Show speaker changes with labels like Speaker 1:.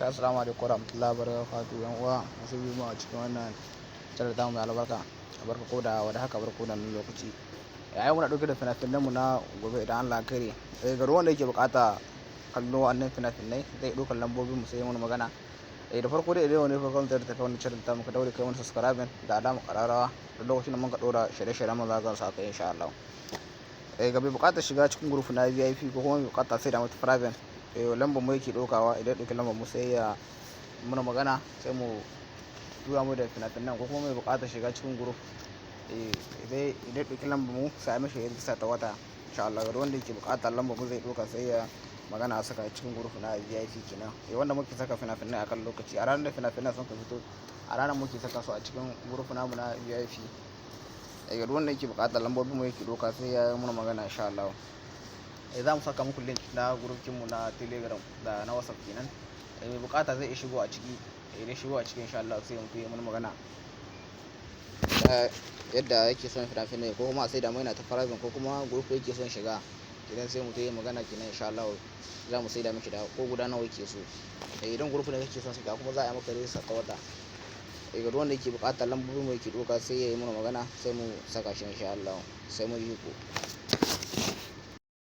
Speaker 1: Assalamu alaikum warahmatullahi wabarakatuh. Yan uwa masu biyu mu a cikin wannan channel tamu mai albarka. Barka ko da wadda haka, barka da wannan lokaci. Yayin muna ɗauke da fina-finan mu na gobe idan Allah ya kare. Ga wanda yake bukata kallo wannan fina-finai, zai ɗaukar lambobin mu sai mana magana. Da farko dai, idan wani farkon zai tafi wannan channel tamu, ka daure kai wani subscribe da alamar ƙararrawa, da lokacin da muka ɗora shirye-shiryen mu za ka sa kai insha Allah. Ga mai buƙatar shiga cikin group na VIP ko kuma mai buƙata sai da mata private, lambar mu yake ɗaukawa. Idan ɗauki lambar mu sai ya muna magana, sai mu tura mu da fina-finan. Ko kuma mai buƙatar shiga cikin group, idan ɗauki lambar mu sai mashi rijista ta wata insha Allah. Ga wanda yake buƙatar, lambar mu zai ɗauka sai ya magana a saka cikin group na VIP kenan. Wanda muke saka fina-finai akan lokaci, a ranar da fina-finan sun ka fito, a ranar muke saka su a cikin group namu na VIP. Ga wanda yake buƙatar, lambobin mu yake ɗauka sai ya muna magana insha Allah. Za mu saka muku link na group mu na Telegram da na WhatsApp kenan. Mai bukata zai iya shigo a ciki. Idan shigo a ciki insha Allah, sai mu yi mana magana yadda yake son fina-finai, ko kuma sai da mai na ta private, ko kuma group yake son shiga. Idan sai mu yi magana kenan insha Allah, za mu sai da miki da ko guda nawa yake so. Idan group ne kake son shiga kuma, za a yi maka rijista ta wata. Ga wanda yake buƙatar, lambobin mu yake ɗauka sai ya yi mana magana, sai mu saka shi insha Allah. Sai mu yi ku.